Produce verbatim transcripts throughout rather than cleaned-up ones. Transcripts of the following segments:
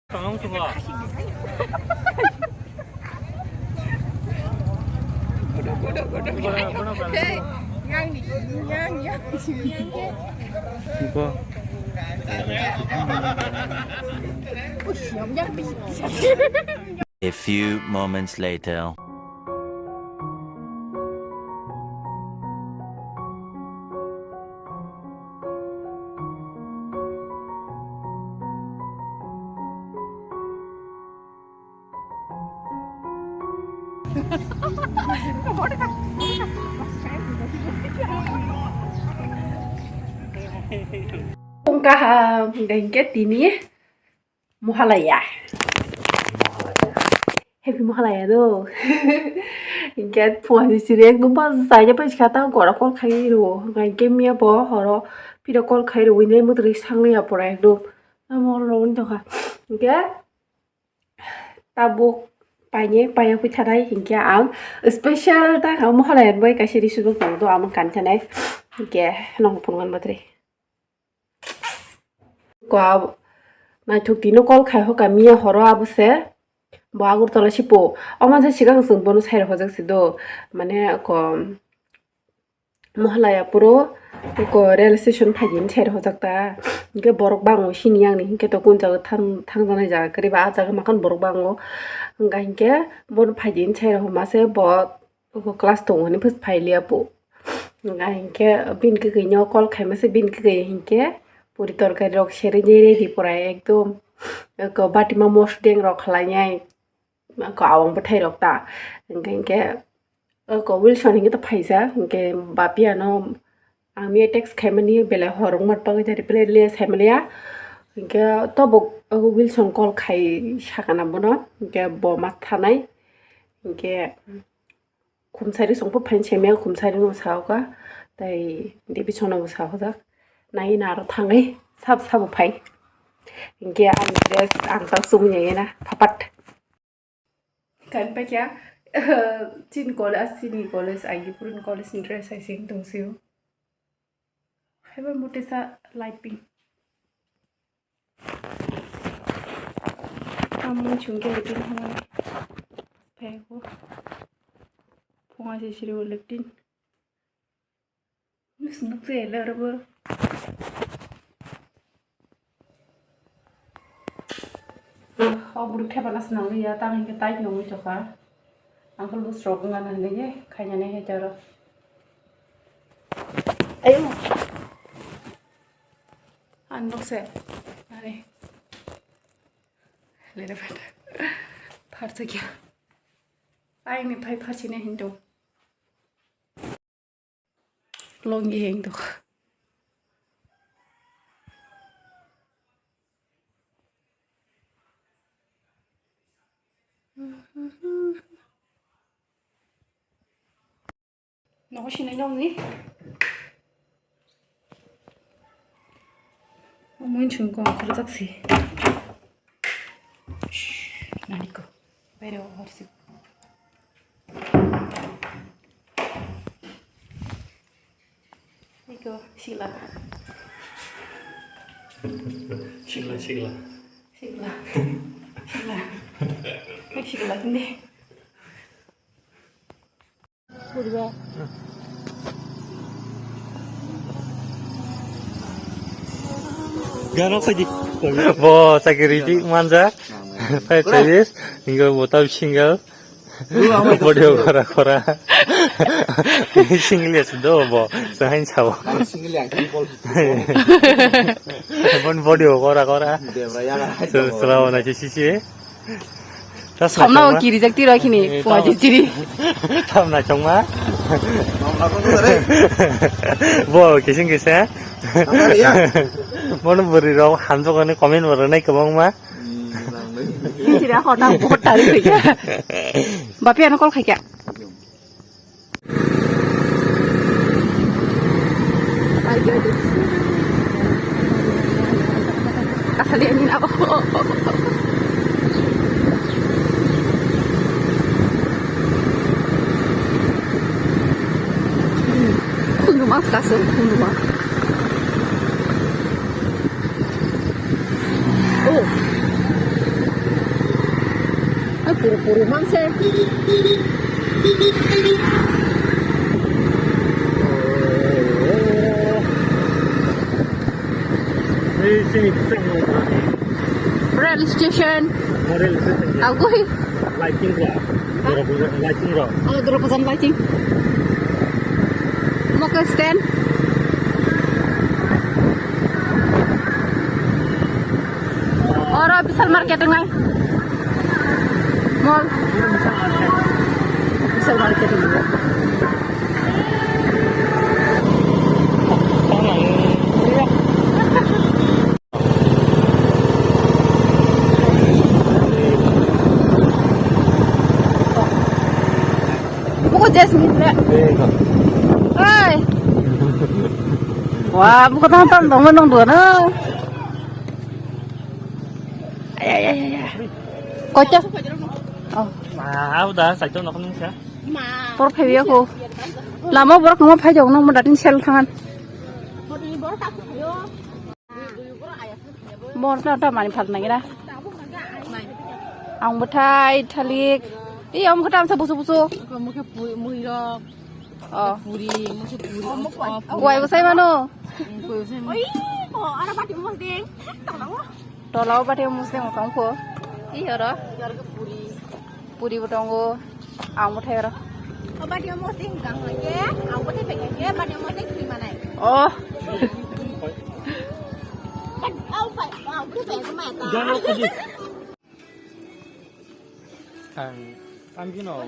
A few moments later. Pung kaham, hingke tini Mohalaya. Happy Mohalaya do. Hingke phone siri ekdom bajai ya pai sikha ta gora call khai ro. Hingke miya bo horo piro call khai ro winai mutri sangli ya pora ekdom. Amo ro wng tokha. Hingke tabuk paine paya pui thanai hingke ang special ta ang Mohalaya bai kaisa ri subuk tong do ang kan thanai. Hingke nong phone wan mutri. Ko abo naithok tino call khai hoka miya horo abo se. Bo Agartala si po. Omo je sigang chwng bono sai rok hojak si do. Mane ko Mohalaya puro ko rail station phaidi sai rok hojak ta. Hingke borok bango sini yang ni hingke to kun jaga thang thang janai jaga kariba ah jaga makan borok bango. Hingka hingke bono phaidi sai rok homa se bo Ogo class tongo hwnwi phai liya po. Hingka hinkhe bini kwkwi no call khaima se bini kwkwi hinkhe puri torkari rok serwi ready pora ekdom. Eko batima mosdeng rok khlainai. Eko awang bwthai rok ta. Hingka hinkhe eko Wilson hinkhe to phaijak. Hinkhe bapia no ang miya text khaimani belai hor wngma bagwi reply liya saimaliya. Hinkhe tobo eko Wilson call khai sakana bono. Hinkhe bo ma thanai. Hinkhe Khumsari songpo phain semya khumsari no saoka, tai Devi Chona bo saoka, nai na aro thangai sab sabo phai. Hinkhe ang dress ang ta sumya yena phapat. Kan pakya chin college, asini college, agi purun college ni dress hai sing tong sio. Haiba motesa light pink. Amon chungke litin hama. Phego. Phunga se siri litin. Nus nuk se le robo. O buruk thepana swnam liya, tang hinkhe tight nungwi tokha. Ang khe loose rok wngna hinwi khainani hai taro. Ayo. Ang nokse. Are. Lere bata. Pharsa kya? Ai ni phai pharsi ne hindu. Longi heng dok. Nogo sinai nokni. Omo insung kong khorjak si. Shh, nani ko. Baire o horsi. Iko sigla. Sigla, sigla. Sigla. Sigla. Sigla ni. Gano khaji. Bo chakiri di manja. Five service. Ingo bo tau single. Body kora kora. Single yes do bo. Sahain sao. Bon body kora kora. Selawan aja sisi. Somna o kiri jak tiro khini, eh, puaji tam- chiri. Tam na chongma. Bo kising kisa. Bono bwrwi rok hamjak ani comment bo rwnai kwbangma. Kiri hota bota ri khaikya. Bapi ano call khaikya. Kasali ani na. Khunduma kaso khunduma. Oh. Puru puru manse. Hei, sini, sini. Rail station. Oh, rail station, ya. Agoi. Lighting ra. Hah? Dorobujan lighting ra. Oh, Dorobujan lighting. Mokhe stand. Oro Vishal market wngnai. Mall. Vishal market wngnai. Buko Jasmine le. Oi. Wah, buko tang tang dong nong dua na. Ay, ay, ay, ay, ay. Kocok. Oh. Ah, udah, saya tuh nongkrong sih. Por phaiwi ako. Lama borok kwma phai jok nang mo dating sel thangan. Bor na ta mani phal nang ira. Ang bwthai thalik. Iya, ang bwthai amsa busu busu. Mukhe pui, muirok. Oh. Puri, mukhe puri. Kuai bwsai mano. Kuai bwsai mano. Oi, ko ara bati mos ding. Tolao bati mos ding kang ko. Iya ro. Puri. Puri bo tongo, ang bwthai oro. O bati o mosing kang lage, ang bwthai pai khe, bati o mosing sui manai. Oh. Au pai, ang bwthai pai khe mai ta. Ang, ang gino.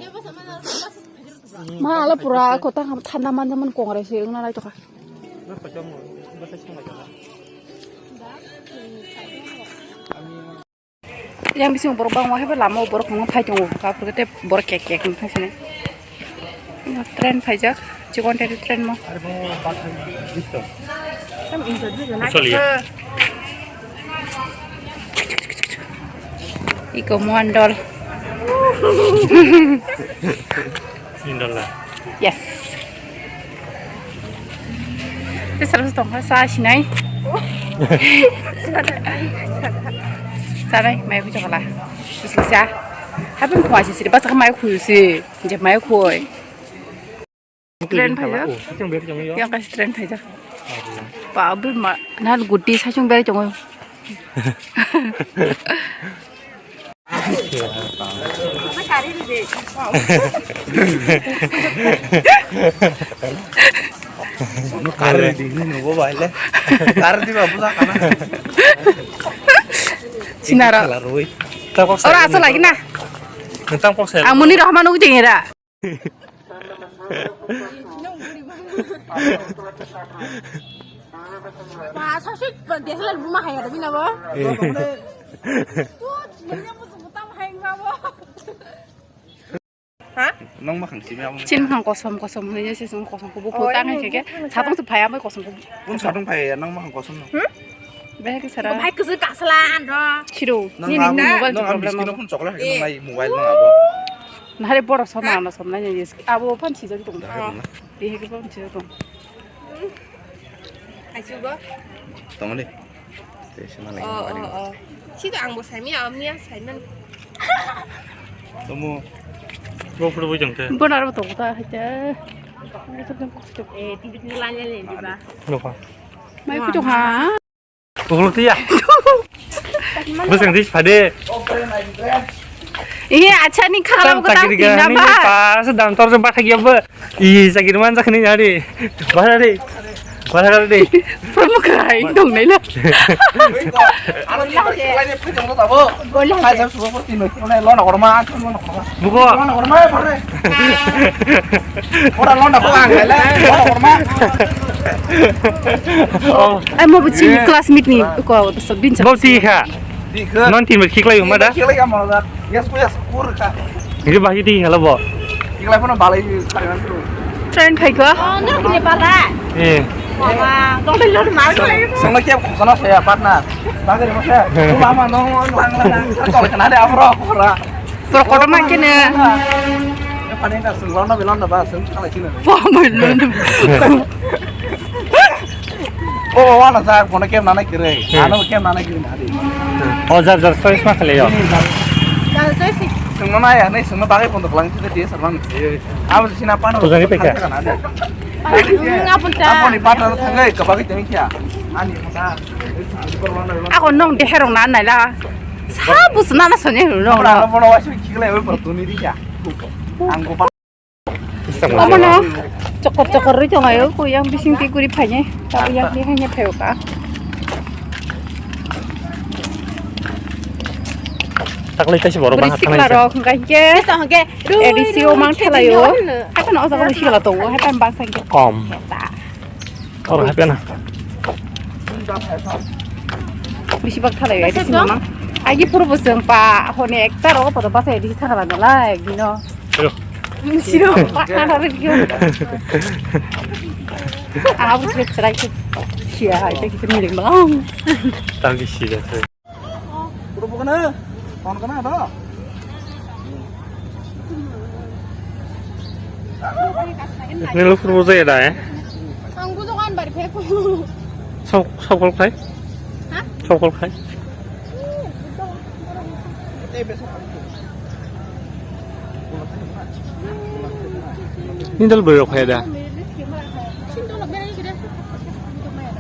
Ma ala pura kota thanda manja man kongrai se wngna nai tokha. Yang bising borok bangma hai lama o borok kwma phai tongo, kaphur khe tei borok kek kek wng thang sini. Train phaijak, chikon teri train mo. Choli. Iko Mondol. Indola. Yes. Te sara tongkha sa sinai. Sanai mai khui chakala. Sisa. Habin khwa si siri basa mai khui si. Je mai khui. Train phaijak. Oh, sasong beri chong yo. Yang kasi train phaijak. Aduh. Pa abu ma nan guti sasong beri chong yo. Kari di ni nubo baile. Kari di babu sa kana. Sinaro. Ora aso lagi na. Nentang pok sel. Amuni rahman ujeng era. Ba, sasik, ba, desalai buma hai ada bina bo. Eh. Tut, banya musu mutam hai ma bo. Ha? Nang makhang simi abang. Chin makhang kosom kosom hwnwi se sung kosom kubu. Oh, kubu tang ini hai khe. Satong se phaya mai kosom kubu. Pun satong phaya nang makhang kosom no. Hmm? Behek sara. Bhai kusu kasla ando. Chiro. Nang ni abu, mobile nang abu problem. Miskin no pun chocolate nang ai mobile nang abu. Nahare boro soma ano somna ni abo phan sijak tong. Dahai buna. Behek phan sijak tong. Aisugo. Tong ni. Te sima lai. Oh, oh, oh. Sito ang bo saimi, ang miya saiman. Tomo. Bo photo bo jang te. Bo naro to ta haite. Eh, tibi tibi lan lan ni ba. Lo pa. Mai kuchuk ha. Ulo tiya. Bwswng di sipha de. Ihe, acha ni khala ko ta tina ba. Pas dam tor jong bathak ya ba. Ih, chakiri man jakni ari. Bara de. Bara de. Promo krai dong nai la. Buko. Ora londa ko ang hele, londa ko ma. Oh. Ai mo buchi classmate ni ko so bin sa. Bo ti kha. Non tin ber khiklai ma da. Khiklai ka ma da. Yes ko yes kur ka. Ni ba hi ti khala bo. Khiklai phono balai. Train khai ko. Oh, no kine bala. Eh. Mama, dole lor mar khlai. Sangna kya khosana saya partner. Bagari mo saya. Mama no lang lang. Kol kana de amro ora. Pura kotor mankhe ne. Pamai londo. O, wala sa, kono kem nana kire. Hmm. Ano kem nana kire nadi. O, jar, jar, choice ma khale yo. Jar, choice. Sungno na ya, nai sungno bagwi pondo klang khe D S R man. Abo sina pano. Tujani pekha. Apun ta. Apun ni pata thangwi kabagwi tengkha. Ani kha. Ako nong deherong na naila. Sabu suna na sone rong na. Bono wasu khiklai oi por tuni dikha. Ang go. Omono chokor chokor rwi tongo, kuyang bising twi guri phainai, tabuk yang twi haino phaiyo ka. Taklai taisi borok bwrwi bahar sikla thanai rok hwnkha hinkhe A D C o mang thelaio. Haikhe no o jaga sikla tongo, haikhe bangsa hinkhe kom. Oro hai pena. Bisi bak thalai bai, bisi mama. Agi puro bo chwng pa hone ekta rogo podo basa edi thangala nalai, gino. Siro. Siro, pa thangala gino. Abu chwrai ke. Sia hai te kita miling bang. Tang di sia. Puro bukan eh. Kon kana ada? Nilo puro bujai da eh? Ang bujo kan bari phe ku. Sok, sok kol khai? Ha? Sok kol khai? Nindal beri rok khai da?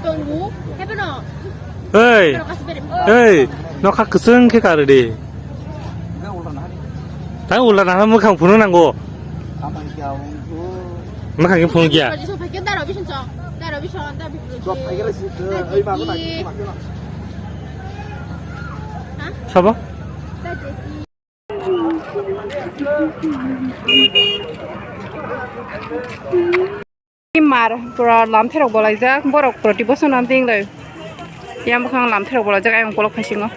Tonggu, hebe no. Hei! Hei! Nokha kwchwng khe kar di. Tang ulda nang mwkhang phunu nango. Mwkhang khe phunu kya? Sabo? Mar pura lamthairok bolaijak, borok proti bochorno tinglai yang bwkhang lamthairok bolaijak ayang ukolog phaisingo.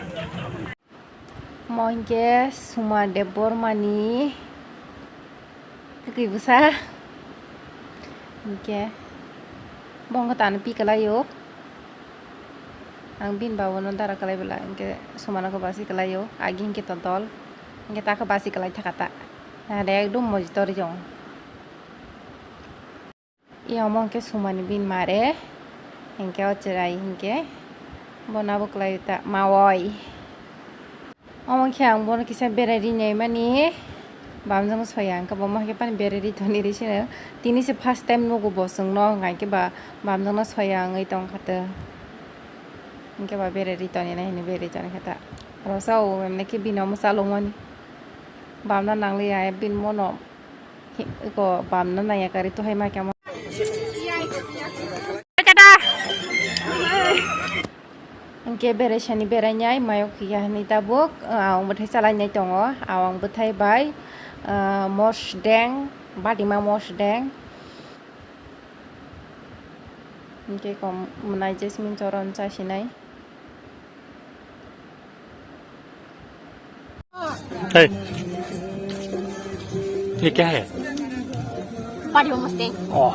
Omo hinkhe Suma Debbarmani kwtwi bwsa hinkhe bo wngkha tani pi kwlaio. Ang bini babono dara kwlai bwla hinkhe Sumano khe basi kwlaio, agi hinkhe todol hinkhe takhe basi kwlai thaka ta. Nare ekdom moji torjong. Iyamo hinkhe Sumani bini mare, hinkhe o chwrai hinkhe bono abo kwlai ta mawoi. Omo khe ang bono kisa berai rinai mani, bamjwkno soya hwnkhe bo mohai khe pani berai ri toni ri sino. Tini se first time nugo bo chwngno, hwnkha khe ba bamjwkno soya wngwi tongkha tw. Hwnkhe ba berai ri toni nai hinwi berai toni kha ta. Rosao emne khe bini omo chalokmani bamna nangliya, bini mono iko bamna nangya kari tuhai ma kemo. Tata. Hwnkhe berai sani berai nai mayok ya hinwi tabuk, ah, ang bwthai chalai nai tongo, ah, ang bwthai bai, ah, mosdeng, badima mosdeng. Hwnkhe kom mwnai jasmine choron chasinai. Hey, ये क्या है? Body mosdeng. Oh.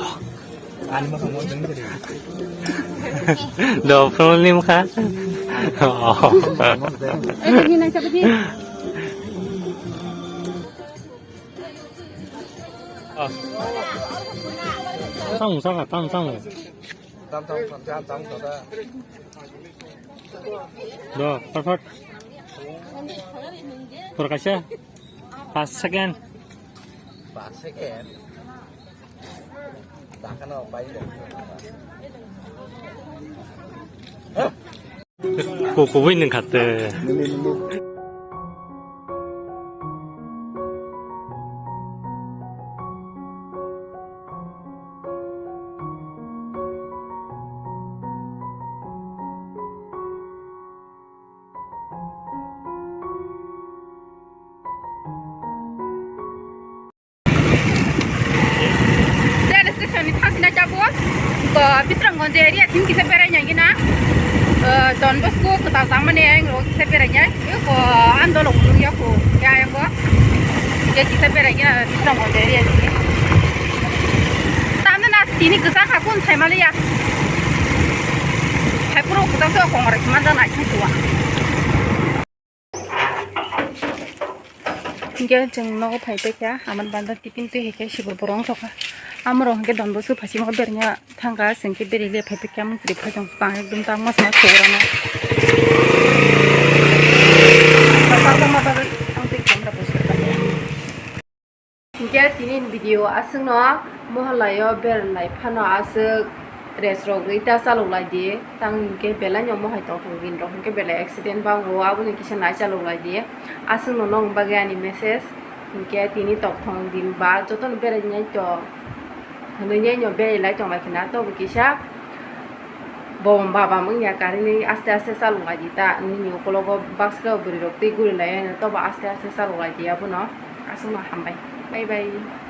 Ani mosdeng mosdeng. Do problem kha. Oh. Tang tang tang tang. Do, perfect. Pura kaisa. Pas second. Pas second. Dakano bai. Ko ko bai nang khat. Train station ni thang sina jabo, ko Bisramganj area sing kisa berai nai gina, eh, Don Bosco kwtal tangmani ang ro kisa berai nai, ko Andolo ulung ya ko, ya yang ko, ya kisa berai gina Bisramganj area sini. Tanda nas tini kisa hakun sai mali ya. Hai puro kutak to kongor kimanda nai sing tuwa. Hinkhe chwng nogo phai paikha, amoni banda tiffin twi hai khe sibur borok wngthokha. Amorok hinkhe Don Bosco phaisingmo berengya thangkha, chwng khe bereng le phai paikha, amoni kwrwi phai tong tang ekdom tang mas mas khogorano. Ang tei camera post khe paikha. Tini video aswkno moholayo berlai phano aswk rest rok rwi ta chalok lai di, tang hinkhe belai no mohai tong thung din rok hinkhe belai accident bango, aboni kisa nai chalok lai di. Aswkno nong bagwi ani message hinkhe tini tokthong din ba jotono berai nai to hwnwi nai no berai lai tong lai khna tobo kisa bo baba wngya karinwi aste aste chalok lai di ta nini ukologo baksa bwrwi rok twi guri lai tobo aste aste chalok lai di abono. Aswkno hambai, bye bye.